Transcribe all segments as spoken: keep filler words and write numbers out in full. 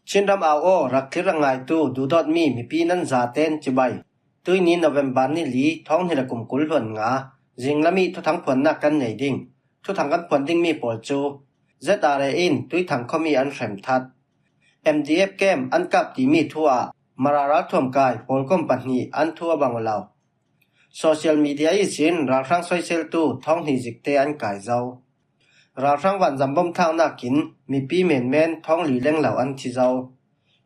Chinram au aw, rak thlir rak ngaitu duhdawtmi mipi nan zaten cibai. Tuini November ni li, thawng hnih le kum kul hluan nga, zinglam ih thuthang phuannak kan nei ding. Thuthang kan phuan dingmi pawl cu Z R A in Tuithang khuami an hrem that. M D F camp an kap timi thu ah Mara ralthuam kai pawlkom pahnih an thu a bang aw lo. Social media ihsin ralhrang soiseltu thawng hnih zikte an kai zo. Ralhrang vanzam bom thlaknak in mipi menmen thawng li lenglo an thi zo.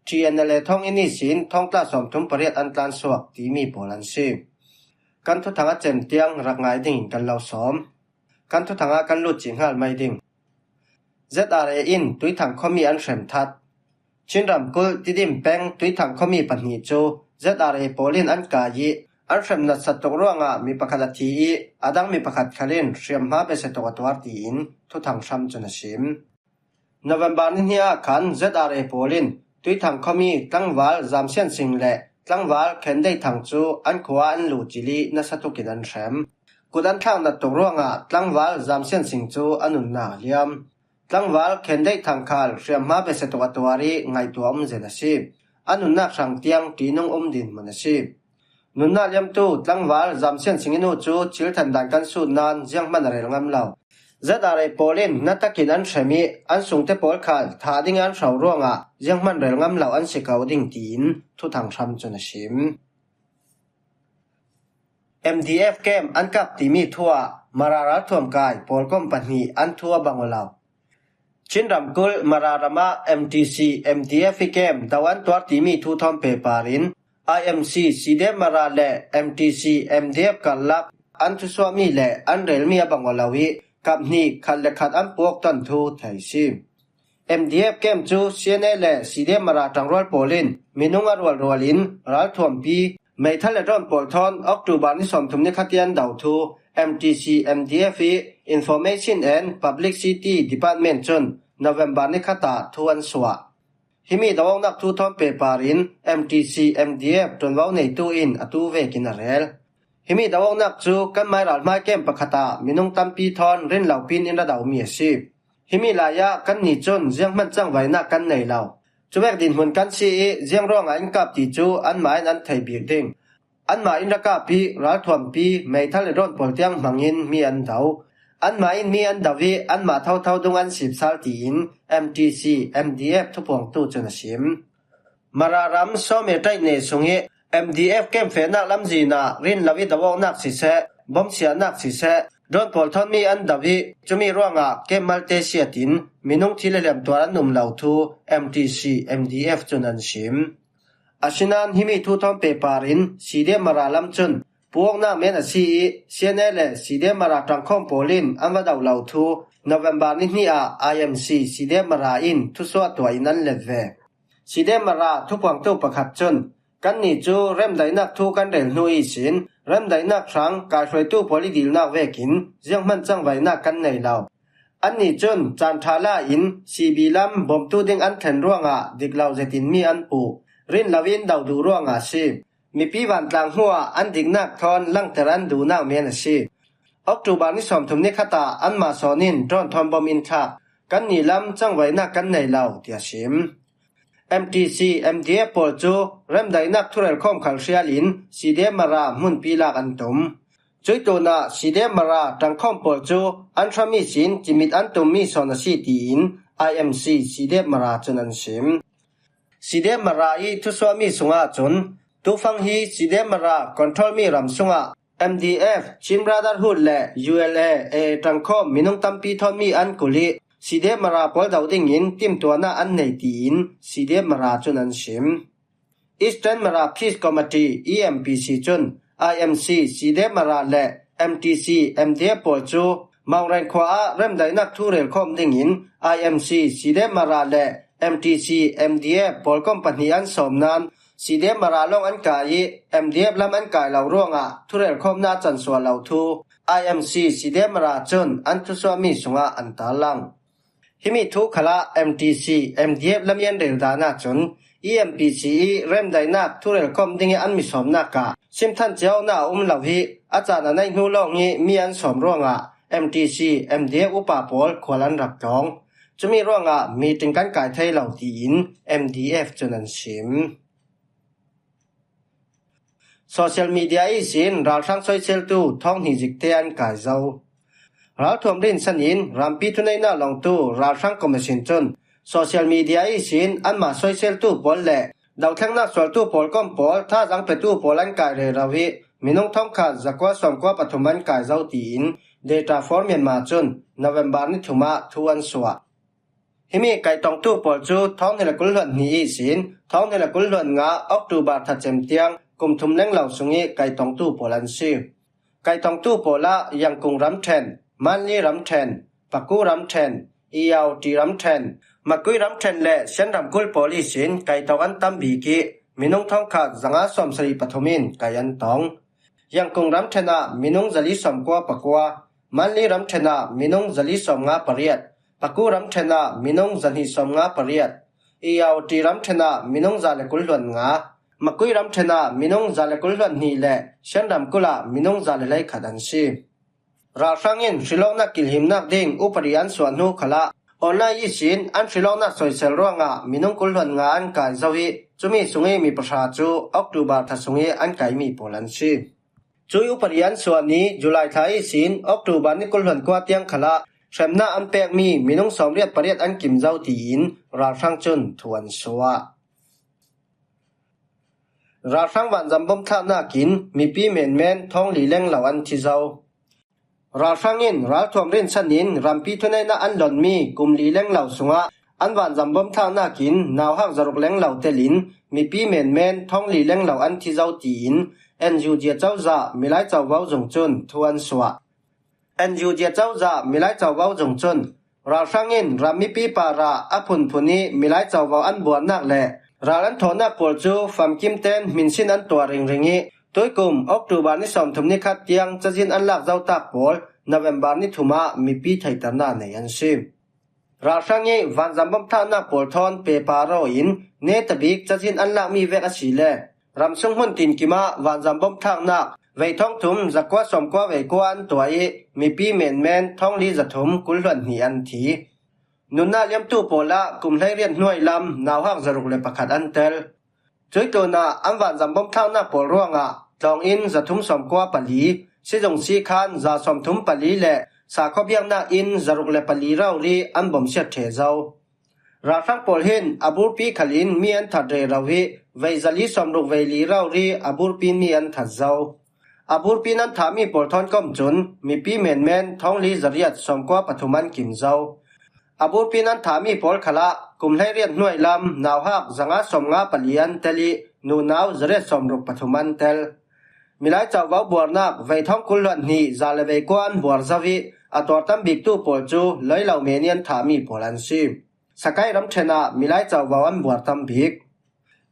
T N L A thawng inn ihsin thawng tla sawmthum pariat an tlansuak timi pawl an si. Kan thuthang a cem tiang rak ngai dingin kan lo sawm. Kan thuthang ah kan lut cih hngal mai ding. Z R A in Tuithang khuami an hrem that. Chin ramkulh Tidim peng Tuithang khuami pahnih cu Z R A pawl in an kai ih an hrem nasa tuk ruangah mi pakhat a thi ih a dang mi pakhat khal in hriamhma besia tuk a tuar tiin thuthang hram cun a sim. November ni hnih ah khan Z R A pawl in Tuithang khuami tlangval Zamsian Sing le tlangval Khen Dei Thang cu an khua ah an luh cil ih nasa tuk in an hrem. Kut an thlak nat tuk ruangah tlangval Zamsian Sing cu a nunnak a liam. Tlangval Khen Dei Thang khal hriamhma besia tuk a tuar ih ngaihtuah um zen a si. A nunnak hrang tiang ṭihnung um dinhmun a si. Nunnak liamtu tlangval Zamsian Sing ih nu cu thil than dan kan sut nain zianghman a rel ngam lo. Z R A pawl in na takin an hrem ih an sungte pawl khal thah ding an hro ruangah zianghman rel ngam lo an si ko ding tiin thuthang hram cun a sim. M D F camp an kap timi thu ah Mara ralthuam kai pawlkom pahnih an thu a bang aw lo. Chin ramkulh Mara ram ah M T C, M D F ih camp do an tuar timi thu thawn pehpar in I M C, C D F Mara le M T C, M D F karlak an thusuahmi le an relmi a bang aw lo ih kap hnih khat le khat an puak ton thu thei si. M D F camp cu C N A le C D F Mara ṭangrual pawl in minung a rualrual in ralthuampi, meithal le drone pawl thawn October ni sawmthum ni khat ih an do thu M T C M D F ih Information and Publicity Department cun November ni khat ah thu an suah. Himi do awknak thu thawn pehpar in M T C M D F ṭuanvo neitu in atu vekin a rel. Himi do awknak cu kanmai ralhmai camp pakhat ah minung tampi thawn rinlopin in ra domi a si. Himi lai ah kannih cun zianghman cangvaihnak kan nei lo. Cuvek dinhmun kan si ih ziang ruangah in kap ti cu anmah in an thei bik ding. Anmah in ra kap ih ralthuampi, meithal le drone pawl tiang hmangin mi an do. Anmah in mi an do ih anmah thotho dung an sipsal tiin M T C M D F thupuangtu cun a sim. Mara ram Sawme ṭaih ne sungih M D F camp fehnak lamzin ah rinlo ih do awknak siseh, bom siahnak siseh, drone pawl thawn mi an do ih cumi ruangah camp malte siat in minung thi le hliam tuar an um lo thu M T C M D F cun an sim. Asinain himi thu thawn pehpar in C D F Mara lam cun puawknak men a si ih C N A le C D F Mara ṭangkhawm pawl in an va do lo thu November ni hnih ah I M C C D F Mara in thusuah tuah in an let ve. C D F Mara thupuangtu pakhat cun, kannih cu remdaihnak thu kan rel hnu ihsin remdaihnak hrang kaihruaitu pawl ih dilnak vekin zianghman cangvaihnak kan nei lo. Annih cun caan ṭha la in C B lam bawmtu ding an thlen ruangah dik lo zetin mi an puh. Rinlo in do duh ruangah a si. Mipi vantlang hnuah an diknak thawn langter an duhnak men a si. October ni sawmthum ni khat ah anmah sawn in drone thawn bom in thlak. Kannih lam cangvaihnak kan nei lo, tiah a sim. M T C, M D F pawl cu remdaihnak thurelkhawm khal hrial in C D F Mara hmunpi lak an tum. Cuih tlunah C D F Mara ṭangkhawm pawl cu an hram ihsin cimit an tummi sawn a si tiin I M C C D F Mara cun an sim. C D F Mara ih thusuahmi sungah cun tufang hi C D F Mara control mi ram sungah M D F, Chin Brotherhood le U L A, A A ṭangkhawm minung tampi thawnmi an kulh ih C D F Mara pawl do dingin timtuahnak an nei tiin C D F Mara cun an sim. Eastern Mara Peace Committee, E M P C, cun I M C, C D F Mara le M T C, M D F pawl cu Maungren khua ah remdaihnak thu relkhawm dingin I M C, C D F Mara le M T C, M D F pawlkom pahnih an sawm nain C D F Mara lawng an kai ih M D F lam an kai lo ruangah thurelkhawmnak a cansuah lo thu I M C, C D F Mara cun an thusuahmi sungah an tarlang. Himi thu khalah M T C, M D F lam ih an rel dan ahcun E M P C ih remdaihnak thurelkhawm dingih an mi sawmnak ah simthan ciaunak a um lo ih a caan a neih hnu lawng ih mi an sawm ruangah M T C, M D F upa pawl khual an rak tlawng. Cumi ruangah meeting kan kai thei lo, tiin M D F cun an sim. Social media ihsin ralhrang soiseltu thawng hnih zikte an kai zo. Ralthuam rinsan in rampi thuneihnak lawngtu ralhrang commission cun social media ihsin anmah soiseltu pawl le dothlennak sualtu pawl kom pawl thazaang petu pawl an kai rero i minung thawngkhat zakua sawmkua pathum an kai zo, tiin Data for Myanmar cun November ni thum ah thu an suah. Himi kaitongtu pawl cu thawng hnih le kul hluan hnih ihsin thawng hnih le kul hluan nga October thla cem tiang kum thum lenglo sung i kaitongtu pawl an si. Kaitongtu pawl ah Yangkung ramṭhen, Manli ramṭhen, Paku ramṭhen, Irrawaddy ramṭhen, Magway ramṭhen le Shan ramkulh pawl ihsin kaitong an tam bik i minung thawngkhat zanga sawmsarih pathum in kai an tong. Yangkung ramṭhen ah minung zali sawmkua pakua, Manli ramṭhen ah minung zali sawmnga pariat, Paku ramṭhen ah minung zahnih sawmnga pariat, Irrawaddy ramṭhen ah minung za le kul hluan nga, Magway ramṭhen ah minung za le kul hluan hnih le Shan ramkulh ah minung za le hleikhat an si. Ralhrang in hrilawknak kilhimnak ding upadi an suah hnu khalah online ihsin an hrilawknak soisel ruangah minung kul hluan nga an kai zo i cumi sung i mi pahra cu October thla sung i an kaimi pawl an si. Cui upadi an suah ni July thla ihsin October ni kul hluan kua tiang khalah hremnak an pekmi minung sawmriat pariat an kim zo, tiin ralhrang cun thu an suah. Ralhrang vanzam bom thlaknak in mipi menmen thawng li lenglo an thi zo. Ralhrang in ralthuam rinsan in rampi thuneihnak an lonmi kum li lenglo sungah an vanzam bom thlaknak in nauhak zaruk lenglo telin mipi menmen thawng li lenglo an thi zo, tiin N U G cozah Milai Covo Zung cun thu an suah. N U G cozah Milai Covo Zung cun ralhrang in ram mipi parah a phunphun i Milai Covo an buarnak le ral an thawhnak pawl cu famkim tein hminsin an tuah ringring i tuikum October ni sawmthum ni khat tiang cazin an lak zotak pawl November ni thum ah mipi theihternak nei an si. Ralhrang i vanzam bom thlaknak pawl thawn pehpar aw in netabik cazin an lakmi vek a si le ramsung hmun tinkim ah vanzam bom thlaknak vei thawng thum zakua sawmkua vei kua an tuah i mipi menmen thawng li zathum kul hluan hnih an thi. Nunnak liamtu pawl ah kum hleiriat hnuai lam nauhak zaruk le pakhat an tel. Cui tlunah an vanzam bom thlaknak pawl ruangah tlawng inn zathum sawmkua pali, sizung sikhan za sawmthum pali le sakhaw biaknak inn zaruk le pali rori an bomsiat ṭhe zo. Ralhrang pawl hin a burpi khal in mi an that rero i vei zali sawmruk vei li rori a burpi mi an that zo. A burpi nan thahmi pawl thawn kom cun mipi menmen thawng li zariat sawmkua pathum an kim zo. A burpi nan thahmi pawl khalah kum hleiriat hnuai lam nauhak zanga sawmnga pali an tel i nunau zariat sawmruk pathum an tel. Milai Covo buarnak vei thawng kul hluan hnih za le vei kua an buar zo i a tuar tam biktu pawl cu leilo men i an thahmi pawl an si. Sakai ramṭhen ah Milai Covo an buar tam bik.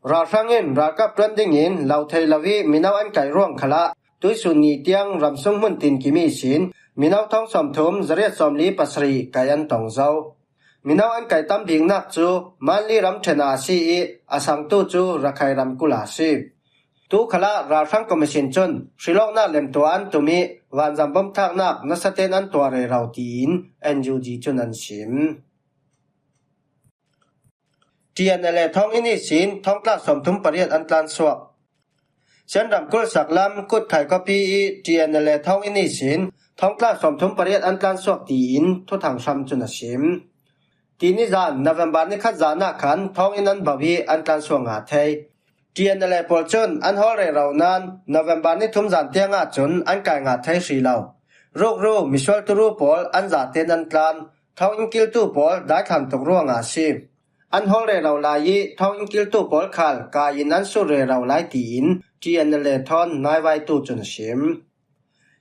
Ralhrang in ralkap ṭuan dingin lo thei lo i mino an kai ruang khalah tuisun ni tiang ramsung hmun tinkim ihsin mino thawng sawmthum zariat sawmli pasarih kai an tong zo. Mino an kai tam biknak cu Manli ramṭhen ah a si i a sangtu cu Rakhine ramkulh ah a si. Tu khalah ralhrang commission cun hrilawknak lemtuah an tum i vanzam bom thlaknak nasa tein an tuah rero, tiin N U G cun an sim. T N L A thawng inn ihsin thawngtlak sawmthum pariat an tlansuak. Shan ramkulh saklam Kutkhai khuapi i T N L A thawng inn ihsin thawngtlak sawmthum pariat an tlansuak, tiin Thuthang Hram cun a sim. Tini zan November ni khat zan ah khan thawng inn an bauh i an tlansuak ngah thei. T N L A pawl cun an hawl rero nain November ni thum zan tiang ah cun an kai ngah thei hrih lo. Rukru, misual turu pawl an zatein an tlan. Thawng inn kiltu pawl daithlan tuk ruangah a si. An hawl rero lai i thawng inn kiltu pawl khal kai in an sur rero lai, tiin T N L A thawn naivaitu cun a sim.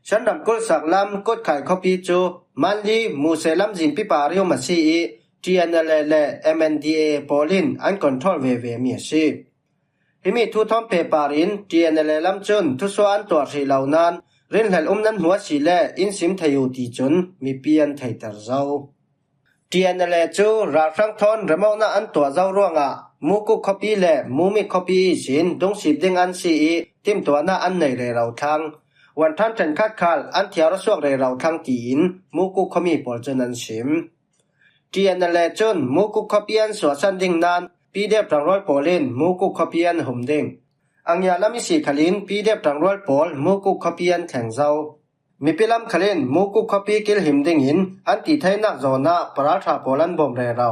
Shan ramkulh saklam Kutkhai khuapi cu Manli Muse lamzin pipa rium a si i T N L A le M N D A pawl in an control veve mi a si. Himi thu thawn pehpar in T N L A lam cun thusuah an tuah hrih lo nain rinhlel um nan hmu a si le in sim thei u ti cun mipi an theiter zo. T N L A cu ralhrang thawn remawknak an tuah zo ruangah Mukuk khuapi le Mumik khuapi ihsin dungsip ding an si i timtuahnak an nei rero thlang. Wanṭhan ṭhenkhat khal an thiar a suak rero thlang, tiin Mukuk khuami pawl cun an sim. T N L A cun Mukuk khuapi an suahsan ding nain P D F ṭangrual pawl in Mukuk khuapi an hum ding. A ngiahlam ihsi khalin P D F ṭangrual pawl Mukuk khuapi an thleng zo. Mipi lam khalin Mukuk khuapi kilhim dingin an ti theinak zawnah paralṭha pawl an bawm rero.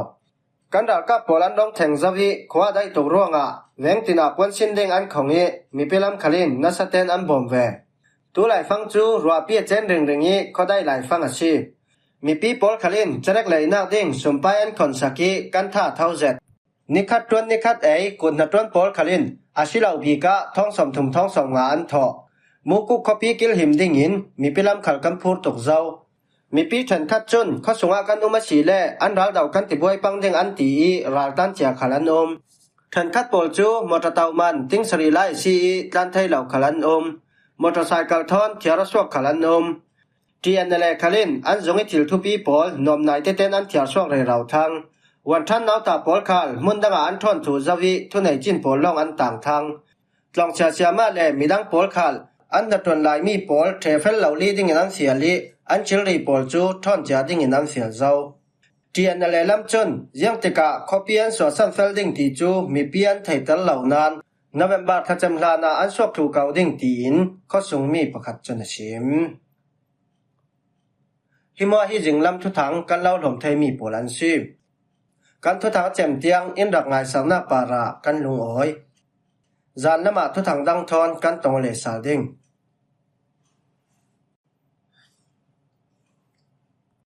Kan ralkap pawl an dong thleng zo ih khua a daih tuk ruangah veng tinah puansin ding an khong ih mipi lam khalin nasaten an bawm ve. Tu laifang cu ruahpi a cen ringring ih khuadaih laifang a si. Mipi pawl khalin cerek leihnak ding sumpai an khonsak ih kan tha a tho zet. Nikhat ṭuan nikhat ei kut hnaṭuan pawl khalin a si lo bikah thawng sawmthum thawng sawmnga an thawh. Mukuk khuapi kilhim dingin mipi lam khal kan phur tuk zo. Mipi ṭhenkhat cun khuasungah kan um asile an raldo kan tibuai pang ding an ti ih raltan cia khal an um. Ṭhenkhat pawl cu motor tauh man ting sarih lai a si ih tlan thei lo khal an um. Motorcycle thawn thiar a suak khal an um. T N L A khalin an zung ih thil thupi pawl nuam nai teten an thiar suak rero thang. Vuanṭhan nauta pawl khal hmun dangah an ṭhawn tuh zo ih thunei cin pawl lawng an tang thang. Tlawng siasia mah le midang pawl khal an hnaṭuan laimi pawl ṭheh fel lo li dingin an fial ih an thilri pawl cu ṭhawn cia dingin an fial zo. T N L A lam cun ziangtikah khuapi an suahsan fel ding ti cu mipi an theihter lo nain November thlacem hlanah an suak thluh ko ding tiin khuasungmi pakhat cun a sim. Hi hmuah hi zinglam thuthang kan lo hlawm theimi pawl an si. Kan thuthang a cem tiang in rak ngaisaknak parah kan lungawi. Zan lamah thuthang dang thawn kan tong le sal ding.